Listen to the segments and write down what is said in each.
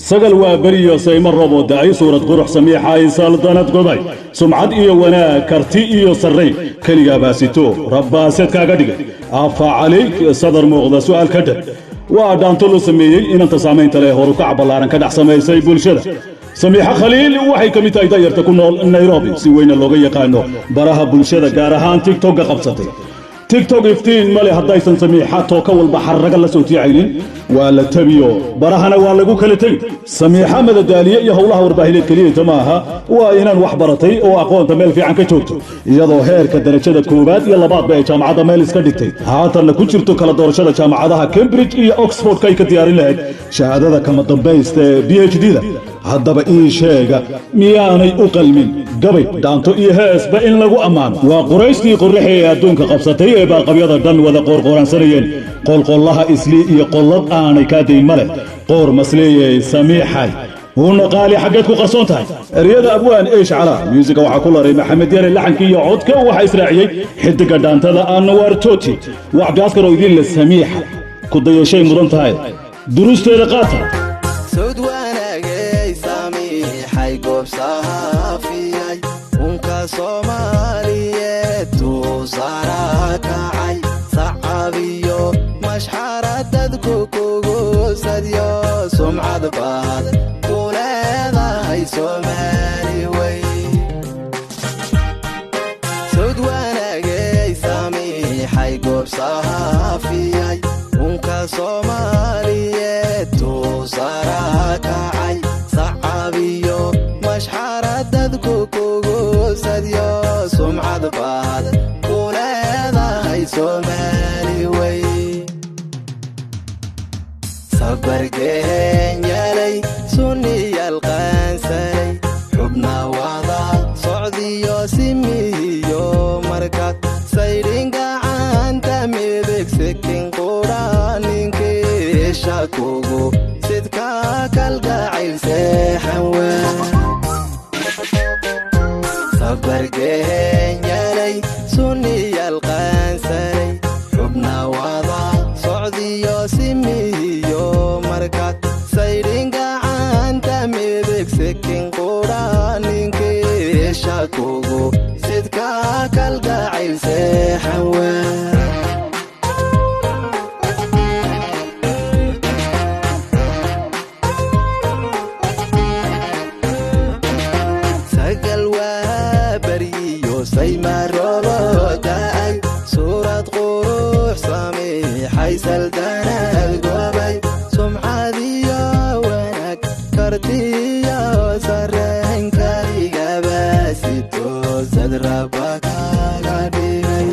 Sagal waa beriyo saymo rooboo da'ay, suurad qurux Samiixay, saldanad goday, sumcad iyo wanaag, karti iyo sarrayn, keligaa baasito rabbaaseed kaaga dhigay. Afa calayk, sadar muuqda su'aal ka dheh. Waa dhaanto loo sameeyey inanta saamaynta leh, horukac ballaaran ka dhex samaysay bulshada. Samiixo Khaliil waxay ka mid tahay da'yarta ku nool Nairobi, si weyna looga yaqaano baraha bulshada, gaar ahaan TikTokga qabsatay. TikTok iftiin male haddaysan Samiixa tooka walba xarraga la soo tiicaynin. Waa la tabiyo, barahana waa lagu kala tegi. Samiixa madadaaliye iyo howlaha warbaahineed keliyata ma aha, waa inaan wax baratay oo aqoonta meel fiican ka joogto, iyadoo heerka darajada koowaad iyo labaadba ee jaamacadda meel iska dhigtay, haatanna ku jirto kala doorashada jaamacadaha Cambridge iyo Oxford ka ay ka diyaarin lahayd shahaadada kama dambaysta ee PhD da. Haddaba ii sheega, miyaanay u qalmin gabay, dhaanto iyo heesba in lagu ammaano? Waa Qurayshtii qorraxi ee adduunka qabsatay, ee baaqabyada dhan wada qoorqooransanayeen. Qolqollaha Islii iyo qollad aanay kaa dayn ma leh. Qoor masleeyey Samiixay, huuna qaali, xaggeed ku qarsoon tahay? Eryada abwaan Eesh Calaa, muusiga waxaa ku laray Maxamed Yare, laxankii iyo codka waxaa israaciyey xidiga dhaantada Anwar Toti. Waa Cabdiaskar oo idin le: Samiixa ku dayashay mudan tahay, duruusteeda qaata. Sawd wanaagay Samiixay, goob saafiyay, unka Soomaaliyeed tuusara kacay, sacabiyo mashxaradadku kugu sadyo, sumcad baad ku leedahay Soomaali wey. Sawd wanaagay Samiixay, goob saafiyay, unka Soomaaliyeed tuusara kacay, sacabiyo mashxaradadku kugu sadyo, sumcad baad ku leedahay Soomaali wey. Sabargeenyalay sunniyal qaansalay, xubna wada socdiyo simihiyo, markaad saydhin gacanta midig, sikin qura ninkiisha kugu sidka kalgacayl seexan we. Sabargeenyalay sunniyal qaansalay, xubna wada socdiyo simihiyo, markaad saydhin gacanta midig, sikin qura ninkiisha kugu sidka kalgacayl seexan we. Sagal waa baryiyo saymaroobo da'ay, suurad qurux Samiixay, saldanad gobay, sumcadiyo wanaag, kartiyo sareenkaligaba sitoosad raba kaga dhigay.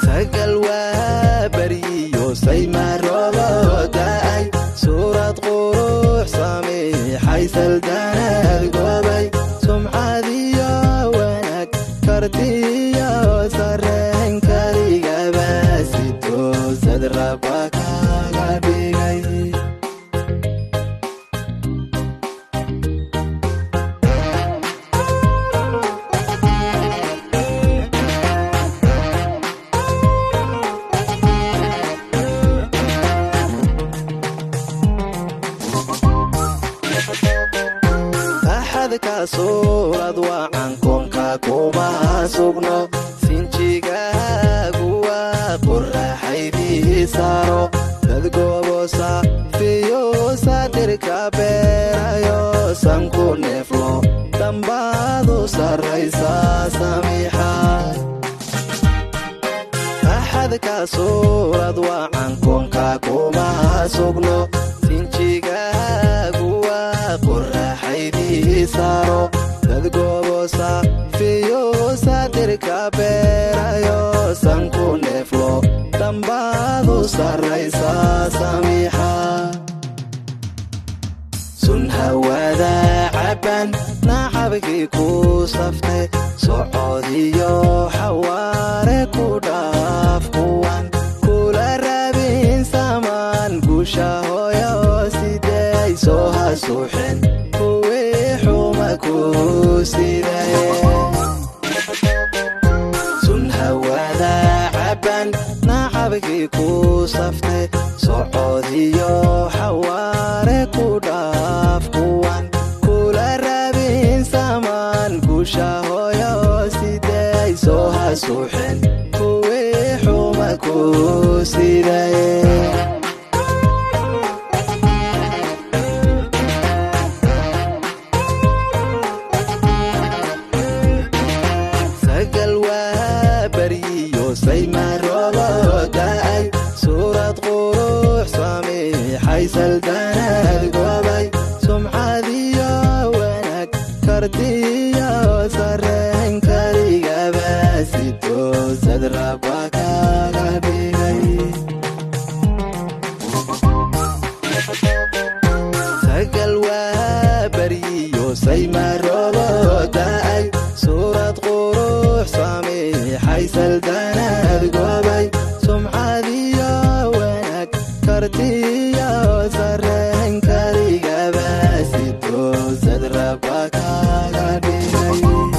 Sagal waa baryiyo saymaroobo da'ay, suurad qurux Samiixay, saldanad gobay, sumcadiyo wanaag, kartiyo sareenkaligaba sitoosad raba kaga dhigay. Axadka suurad wacan koonka kuma sugno, sinjigaagu waa qoraxaydii saaro, dad goobosa fiyuusa dirka beerayo, sanku neeflo dhambaadu sarraysa Samiixa. Axadka suurad wacan koonka kuma sugno, sinjigaagu waa qoraxaydii saaro, dad goobosa fiyuusa dirka beerayo, sanku neeflo dhambaadu sarraysa Samiixa. Sun hawada caban nacabkii ku safte, socodiyo xawaare ku dhaaf kuwan kula rabin samaan guusha hooyo, siday soo hasuuxeen kuwii xuma ku siday. Sun hawada caban nacabkii ku safte, Socodiyo xawaare ku dhaaf kuwan kula rabin samaan gusha hooyo siday soo hasuuxeen kuwii xuma ku sidaye. Sagal waa baryiyo saymaroobo da'ay, suurad qurux samiixay saldanad gobay, sumcadiyo wanaag kartiyo sareen kaligaba sitoosad rabba kaga dhigay. Sagal waa baryiyo saymaroobo da'ay, suurad qurux samiixay saldanad gobay, sumcadiyo wanaag kartiyo sareen kaligaba sitoosad rabba kaga dhigay.